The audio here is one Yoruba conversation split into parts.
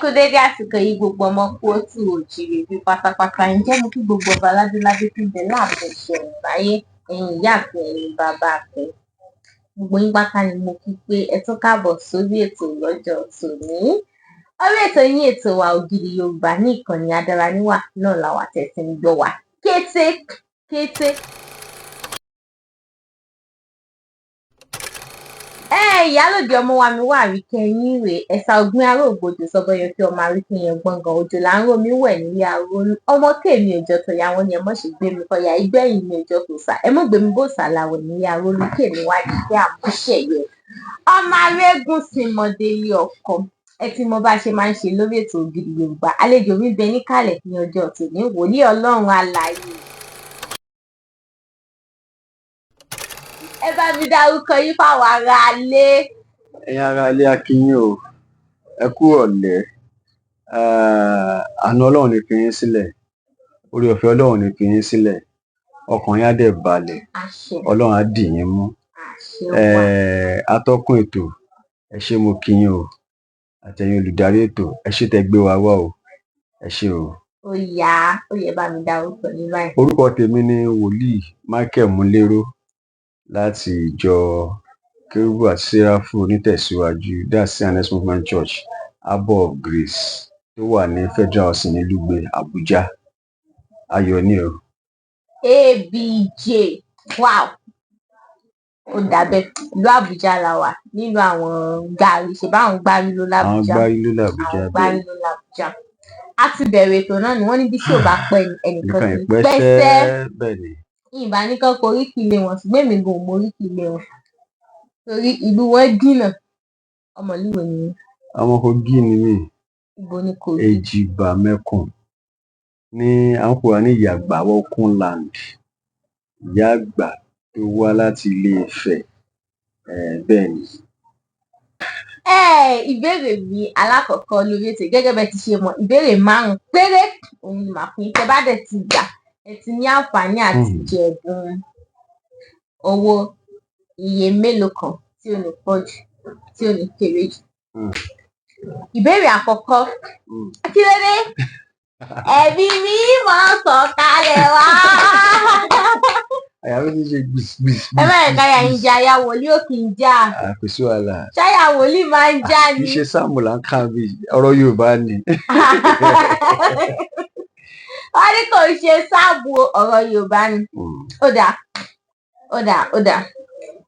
Kú dédé àsìkò yìí, gbogbo ọmọ kóòtù òjìrè bíi pátápátá. Ǹjẹ́ mo kí gbogbo ọba ládéládé tí ń bẹ láàfin ìṣẹ̀ǹbáyé, ẹ̀yin ìyá àfin, ẹ̀yin bàbá àfin, gbogbo yín pátá ni mo kí pé ẹ tún káàbọ̀ sórí ètò lọ́jọ́ tòní. Orí ètò yín, ètò wa, Ògidì Yorùbá ní ìkànnì Adáraníwà náà làwà tẹ̀ tí ń gbọ́ wa kété kété. Ẹ ìyálòdì ọmọ wa mi wà àríkẹyìn rè ẹ̀sà ògbìn aró ògbójò sọbọyọ kí ọmọ àríkẹyìn gbọ̀ngàn òjò là ń romi wẹ̀ nílé aró ọmọ kéèmí òjò tọ̀yà wọn ni ẹ mọ̀ ṣe gbé mi kọyà ìgbẹ́yìn mi òjò kò sà ẹ mọ̀ gbé mi bó sàlàwẹ̀ nílé aró lókè mi wá ní kí àmúṣẹ̀yẹ ọmọ arégún sinmọdélé ọkọ. Ẹ ti mọ bá a ṣe máa ń ṣe lórí ètò Ògidì Yorùbá. Àlejò mi bẹ níkàlẹ̀ ní ọjọ́ tòní, wòlíì Ọlọ́run alààyè. Ẹ bá mi dárúkọ yín fáwọn aráalé. Ẹ̀yin ará ilé, a kí yín o, ẹ kú ìrọ̀lẹ́. Àánú Ọlọ́run ní fi yín sílẹ̀, oore ọ̀fẹ́ Ọlọ́run ní fi yín sílẹ̀, ọkàn yín á dẹ̀ balẹ̀. Àṣẹ. Ọlọ́run á dì yín mú. Àṣẹ wà. Atọ́kùn ètò, ẹ ṣé, mo kí yín o, àtẹ̀yin olùdarí ètò, ẹ ṣé tẹ́ gbé wa wá o, ẹ ṣé o. Ó yá, ó yẹ bá mi dárúkọ yín báyìí. Orúkọ tèmi ni Wòlíì Michael Múléró láti ìjọ Kérúbù àti Séráfù onítẹ̀síwájú, that's C&S Movement Church, Harbour of Grace, tó wà ní Federal Housing ní Lugbe, Abuja. Ayọ̀ ni o. ABJ, wow, ó dàbẹ ìlú Àbújá la wà, nílùú àwọn gbárí, ṣe báwọn gbárí ló Àwọn l'Ábújá. gbárí ló l'Àbújá. Àwọn gbárí ló l'Àbújá. A ti bẹ̀rẹ̀ ètò náà ni wọ́n ní bí tí ò bá pẹ́ ni ẹnìkan nǹkan kì í ìpẹ́sẹ́. Pẹ́sẹ́. Bẹ́ẹ̀ ni. Ìbá ní kán kọ oríkì ilé wọn, ṣùgbọ́n èmi gan ò mọ oríkì ilé wọn torí ìlú wọn jìnnà. Ọmọ ìlú wo ni yín? Ọmọ Kogi ni mí. Ibo ní Kogi? Èjìgbà Mẹ́kùn ní à ń pè wá ní Ìyàgbà Wọ́kún land, ìyá àgbà tó wá láti Ilé Ifẹ̀, bẹ́ẹ̀ ni. Ẹ ìbéèrè mi alákọ̀ọ́kọ́ lórí ètò, gẹ́gẹ́ bẹ́ẹ̀ ti ṣe mọ̀, ìbéèrè márùn-ún péré òun ni màá fún yín. Tẹ́ bá dẹ̀ ti gbà, ẹ ti ní àǹfààní àti jẹ̀bùn owó iye mélòó kan tí ò ní pọ̀ jù, tí ò ní kéré jù. Ìbéèrè àkọ́kọ́. Kí ló dé? Ẹ̀mí mímọ́ sọ̀kalẹ̀ wá. Àyà mi ti ṣe gbìs gbìs. Ẹ má yẹ káyà yín já, aya wòlíì ò kì í já. Kò sí wàhálà. Ṣáyà wòlíì máa ń já Kì ni. í ṣe sáàmù là ń kà bí, ọ̀rọ̀ Yorùbá ni. Wọ́n ní kò ṣe sáàbù, ọ̀rọ̀ Yorùbá ni. Ó dáa, ó dáa, ó dáa.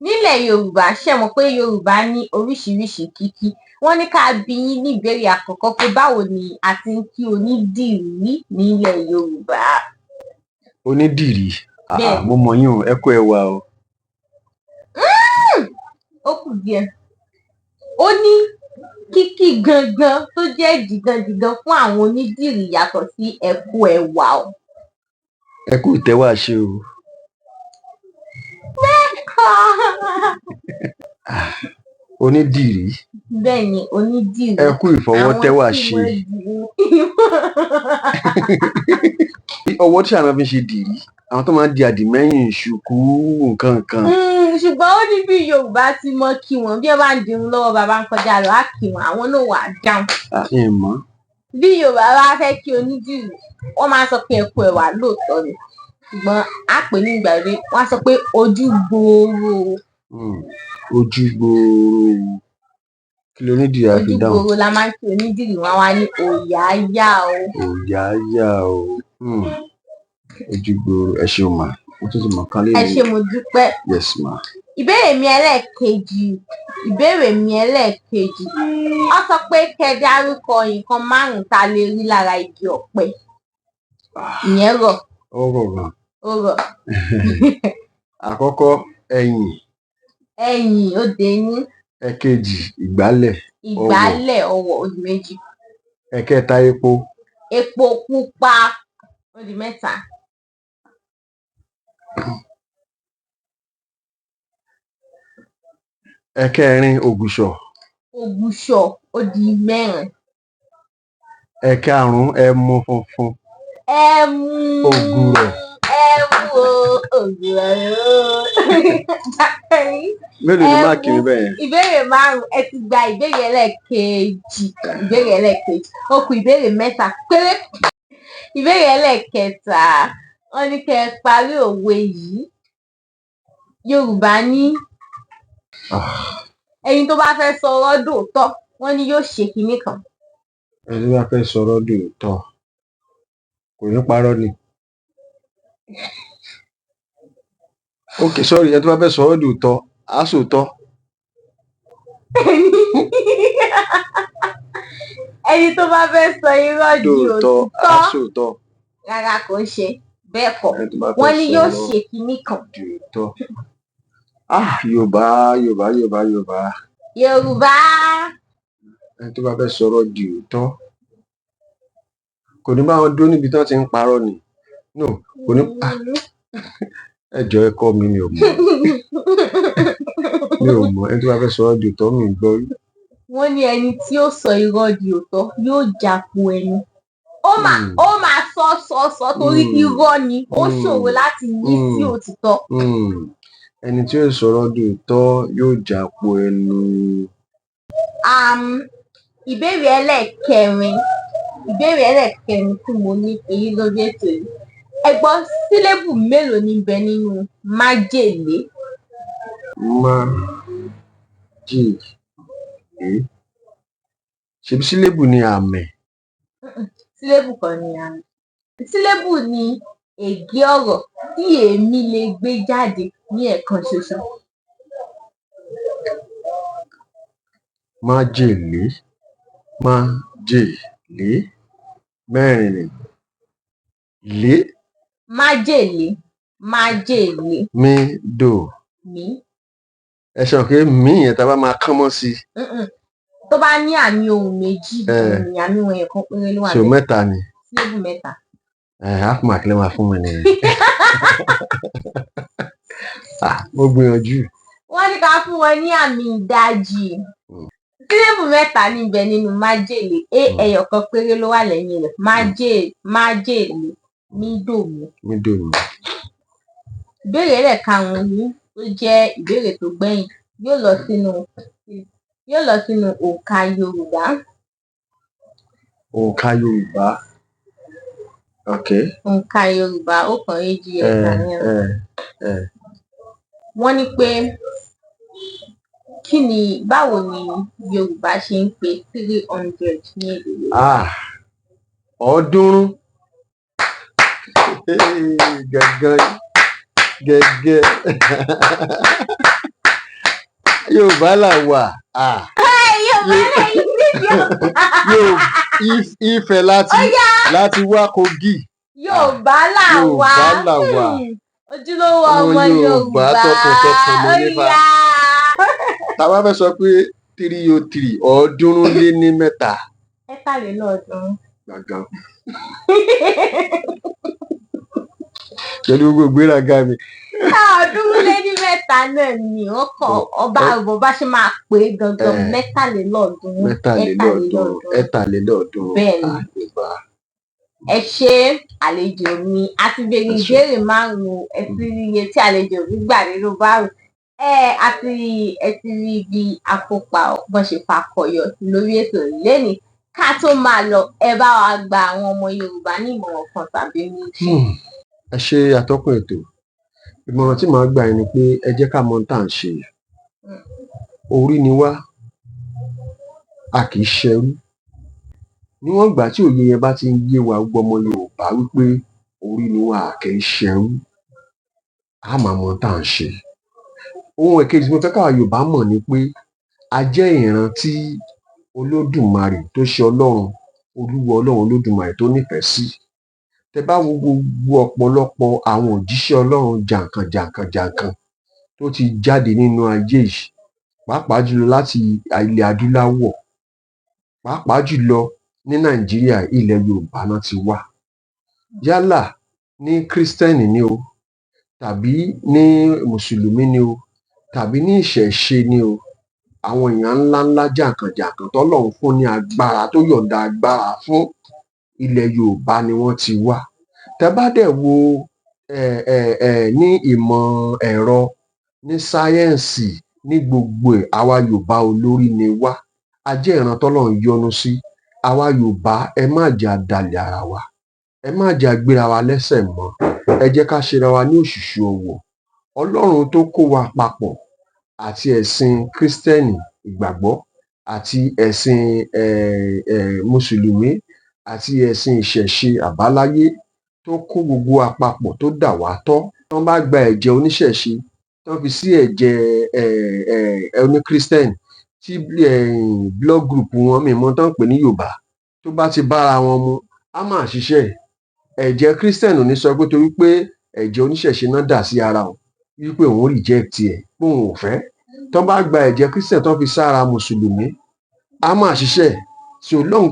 Nílẹ̀ Yorùbá, ṣé mọ̀ pé Yorùbá ní oríṣiríṣi kíkí? Wọ́n ní ká bi yín ní ìbéèrè àkọ́kọ́ pé báwo ni a ti ń kí onídìrí nílẹ̀ Yorùbá? Onídìrí? Bẹ́ẹ̀. Mo mọ̀ yín o, ẹ kú ẹwà o. Ó kù díẹ̀. Ó ní kíkí gangan tó jẹ́ jìgànjìgàn fún àwọn onídìrí yàtọ̀ sí ẹ kú ẹwà o. Ẹ kú ìtẹ́wà ṣe o. Bẹ́ẹ̀kọ́. Onídìrí. Bẹ́ẹ̀ ni, onídìrí. Ẹ kú ìfọwọ́tẹ́wà Àwọn tí ṣe. wọ́n dìrí. Ọwọ́ tí àwọn fi ń ṣe dìrí, àwọn tó máa ń di àdìmẹ́yìn, ṣùkú, nǹkan kan. Ṣùgbọ́n ó ní bí Yorùbá ti mọ kí wọn, bí wọ́n bá ń dirun lọ́wọ́, bàbá ń kọjá lọ, á kí wọn, àwọn náà wà á dáhùn. Ẹ mọ̀. Bí Yorùbá bá fẹ́ kí onídìrí, wọ́n máa ń sọ pé ẹ kú ẹwà lóòótọ́ ni, ṣùgbọ́n á pè ní ìgbàlódé, wọ́n á sọ pé ojú gbooro. Ojú gbooro. Kí ló onídìrí á fi Ojú dáhùn? gbooro la máa ń kí onídìrí, wọn wá ní òyà yá o. Òyà yá o. Ojú gbooro, ẹ ṣeun mà. Mo tún ti mọ̀ kan Ẹ lẹ́yìn. ṣé, mo dúpẹ́. Yes ma. Ìbéèrè mi ẹlẹ́ẹ̀kejì, ìbéèrè mi ẹlẹ́ẹ̀kejì. Wọ́n sọ pé kẹ́ dárúkọ nǹkan márùn-ún tá a lè rí lára igi ọ̀pẹ. Ìyẹn rọ̀. Ó rọ̀ gan. Ó rọ̀. Àkọ́kọ́, ẹyìn. Ẹyìn, ó dé ní. Ẹ̀kejì, ìgbálẹ̀, ọwọ̀. Ìgbálẹ̀, ọwọ̀, ó di méjì. Ẹ̀kẹta, epo. Epo pupa, ó di mẹ́ta. Ẹ̀kẹrin, ògùṣọ̀. Ògùṣọ̀, ó di mẹ́rin. Ẹ̀karùn-ún, ẹmu funfun. Ẹmu. Ògùrọ̀. Ẹmu. Awo ògùrọ̀. Mélòó ni Ẹ máàkì mú mi bẹ́ẹ̀ yẹn? Ìbéèrè márùn-ún, ẹ ti gba ìbéèrè ẹlẹ́ẹ̀kejì. Ìbéèrè ẹlẹ́ẹ̀kejì, ó kù ìbéèrè mẹ́ta péré. Ìbéèrè ẹlẹ́ẹ̀kẹta, wọ́n ní kẹ́ ẹ parí òwe yìí. Yorùbá ní ẹni tó bá fẹ́ sọ̀rọ̀ dòótọ́, wọ́n ní yóò ṣe kinní kan. Ẹni tó bá fẹ́ sọ̀rọ̀ dòótọ́ kò ní parọ́ ni. Ok, sorry, ẹni tó bá fẹ́ sọ̀rọ̀ dòótọ́ á sòótọ́. Ẹni tó bá fẹ́ sọ irọ́ di Dòótọ́ á òtítọ́. sòótọ́. Rárá, kò ń ṣe bẹ́ẹ̀ kọ́. Ẹni tó bá fẹ́ Wọ́n ní yóò sọ̀rọ̀ ṣe kinní kan. dòótọ́. Ah, Yorùbá, Yorùbá, Yorùbá, Yorùbá. Yorùbá. Ẹni tó bá fẹ́ sọ̀rọ̀ dòótọ́ kò ní bá wọn dúró níbi tí wọ́n ti ń parọ́ ni. No, kò ní. Ah, ẹ jọ̀ọ́, ẹ kọ́ mi, mi ò mọ̀. Mi ò mọ̀. Ẹni tó bá fẹ́ sọ̀rọ̀ dòótọ́, mi ò gbọ́ rí. Wọ́n ní ẹni tí ó sọ irọ́ di òótọ́ yóò jápo ẹnu. Ó máa ó máa sọ sọ sọ torí irọ́ ni ó ṣòro láti yí sí òtítọ́. Ẹni tí ó sọ̀rọ̀ dòótọ́ yóò jápo ẹnu. Ìbéèrè ẹlẹ́ẹ̀kẹrin, ìbéèrè ẹlẹ́ẹ̀kẹrin tí mo ní èyí lórí ètò yìí. Ẹ gbọ́, sílébù mélòó ní ń bẹ nínú májèlé? Májèlé. Ṣebí sílébù ni àmì? Sílébù kọ́ ni àmì. Sílébù ni ègé ọ̀rọ̀ tí èémí lè gbé jáde ní ẹ̀ẹ̀kan ṣoṣo. Májèlé, májèlé, mẹ́rin ni. Lé. Májèlé, májèlé. Mí, dò. Mí. Ẹ ṣe mọ̀ pé mí yẹn tá a bá máa kán mọ́ sí. Tó bá ní àmì ohùn méjì, òun ni àmì ohùn ẹ̀kan péré ló wà So níbẹ̀. mẹ́ta ni. Sílébù mẹ́ta. Ẹ half mark lè máa fún mi nìyẹn. Ah, mo gbìyànjú. Wọ́n ní ká fún wọn ní àmì ìdajì. Sílébù mẹ́ta ní ń bẹ nínú májèlé. É ẹyọ kan péré ló wà lẹ́yìn rẹ̀. Májè, májèlé, mídòmí. Mí dò mí. Ìbéèrè ẹlẹ́ẹ̀karùn-ún yìí tó jẹ́ ìbéèrè tó gbẹ̀yìn yóò lọ sínú òǹkà Yorùbá. Òǹkà Yorùbá. Ok. Òǹkà Yorùbá, ọ̀kan, èjì, ẹ̀ta, ẹ̀rin. Wọ́n ní pé kí ni, báwo ni Yorùbá ṣe ń pe 300 ní èdè Yorùbá? Ah, 300. Gẹ́gẹ́ gẹ́gẹ́. Yorùbá là wà. Ah. Yorùbá lẹ́yìn níbi Yóò Ifẹ̀ láti Ó yá. láti wá Kogi. Yorùbá là wà. Yorùbá là wà. Ojúlówó Ọmọ ọmọ Yorùbá Yorùbá. tọkàntọkàn mo Ó nípa. yá. Tá a bá fẹ́ sọ pé 303, 303. 303. Gbàngàn. Pẹ̀lú gbogbo ìgbéraga mi. 303 náà ni wọ́n kọ ọba ọbọ bá ṣe máa pè é gangan, 303. 303, 303. Bẹ́ẹ̀ ni. Ah, Yorùbá. Ẹ ṣe, àlejò mi. A ti béèrè Ẹ ṣé. ìbéèrè márùn-ún, ẹ ti rí iye tí àlejò mi gbà nínú márùn-ún. Ẹ àti ẹ ti rí bí akópa bọ́n ṣe fakọyọ lórí ètò lẹ́nìí. Ká tó máa lọ, ẹ bá wa gba àwọn ọmọ Yorùbá ní ìmọ̀ràn kan tàbí méjì. Ẹ ṣe, atọ́kùn ètò. Ìmọ̀ràn tí màá gbà yín ni pé ẹ jẹ́ ká mọ ohun tá à ń ṣe. Orí ni wá, a kì í ṣẹrú. Níwọ̀n ìgbà tí òye yẹn bá ti ń yé wa, gbogbo ọmọ Yorùbá, wípé orí ni wá, a kì í ṣẹrú, a máa mọ ohun tá à ń ṣe. Ohun ẹ̀kejì tí mo fẹ́ káwa Yorùbá mọ̀ ni pé a jẹ́ ìran tí Olódùmarè tó ṣe, Ọlọ́run Olúwa, Ọlọ́run Olódùmarè tó nífẹ̀ẹ́ sí. Tẹ bá wo gbogbo ọ̀pọ̀lọpọ̀ àwọn òjíṣẹ́ Ọlọ́run jàǹkàn jàǹkàn jàǹkàn tó ti jáde nínú ayé yìí, pàápàá jùlọ láti ilẹ̀ adúláwọ̀, pàápàá jùlọ ní Nàìjíríà, ilẹ̀ Yorùbá náà ti wá. Yálà ní Kristẹni ni o, tàbí ní Mùsùlùmí ni o, tàbí ní ìṣẹ̀ṣe ni o, àwọn èèyàn ńláńlá jàǹkàn jàǹkàn tọ́lọ́run fún ní agbára, tó yọ̀ǹda agbára fún, ilẹ̀ Yorùbá ni wọ́n ti wá. Tẹ bá dẹ̀ wo Ní ìmọ̀ ẹ̀rọ, ní sáyẹ́ǹsì, ní gbogbo ẹ̀, àwa Yorùbá olórí ni wá. A jẹ́ ìran tọ́lọ́run yọ́nú sí. Àwa Yorùbá, ẹ má jẹ́ á dalẹ̀ ara wa, ẹ má jẹ́ á gbéra wa lẹ́sẹ̀ mọ́. Ẹ jẹ́ ká ṣera wa ní òṣùṣù ọwọ̀. Ọlọ́run tó kó wa papọ̀, àti ẹ̀sìn Kristẹni ìgbàgbọ́, àti ẹ̀sìn mùsùlùmí, àti ẹ̀sìn ìṣẹ̀ṣe àbáláyé, tó kó gbogbo wa papọ̀, tó dà wá tọ́. Tán bá gba ẹ̀jẹ̀ oníṣẹ̀ṣe, tán fi sí ẹ̀jẹ̀ oníkristẹni, tí blood group wọn, mi mọ tán ń pè ní Yorùbá, tó bá ti bára wọn mu, á máa ṣiṣẹ́. Ẹ̀jẹ̀ Christian ò ní sọ pé torí pé ẹ̀jẹ̀ oníṣẹ̀ṣe náà dà sí ara òun, wípé òun reject ẹ̀, pé òun ò fẹ́. Tán bá gba ẹ̀jẹ̀ Christian, tán fi sára mùsùlùmí, á máa ṣiṣẹ́. So lóhun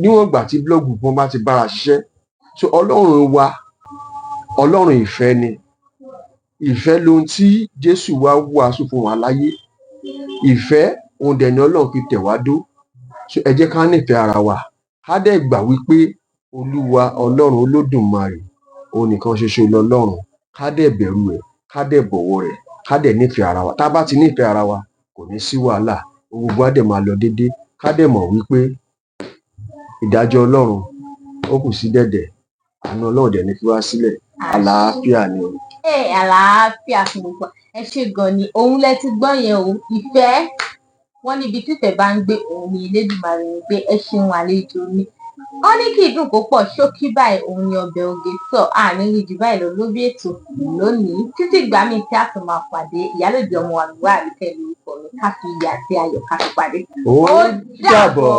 níwọ̀n ìgbà tí blood group wọn bá ti bára ṣiṣẹ́. So Ọlọ́run wa, Ọlọ́run ìfẹ́ ni. Ìfẹ́ lohun tí Jésù wá wàásù fún wa láyé. Ìfẹ́ òun dẹ̀ ni Ọlọ́run fi tẹ̀ wá dó. So ẹ jẹ́ ká nífẹ̀ẹ́ ara wa, ká dẹ̀ gbà wípé Olúwa Ọlọ́run Olódùmarè, òun nìkan ṣoṣo lọlọ́run. Ká dẹ̀ bẹ̀rù ẹ̀, ká dẹ̀ bọ̀wọ̀ rẹ̀, ká dẹ̀ nífẹ̀ẹ́ ara wa. Tá a bá ti nífẹ̀ẹ́ ara wa, kò ní sí wàhálà, ohun gbogbo á dẹ̀ máa lọ déédé. Ká dẹ̀ mọ̀ wípé ìdájọ́ Ọlọ́run ó kù sí dẹ̀dẹ̀. Àánú Ọlọ́run dẹ̀ ní fi wá sílẹ̀. Àlàáfíà ni o. Ẹ àlàáfíà fún gbogbo wa. Ẹ ṣé gan ni. Òun lẹ ti gbọ́ yẹn o. Ìfẹ́, wọ́n níbi tífẹ̀ẹ́ bá ń gbé, òun ni Elédùmarè ń gbé. Ẹ ṣeun, àlejò mi. Wọ́n ní kí ìdùn kó pọ̀, ṣókí báyìí òun ni ọbẹ̀ oge. Sọ àní rí jù báyìí lọ lórí ètò lónìí. Títí ìgbà míì tí a tún máa pàdé, Ìyálòde ọmọ àlùwà Àríkẹ́ lórúkọ mi. Ká fi iyì àti ayọ̀ ká fi pàdé. Ó dàbọ̀.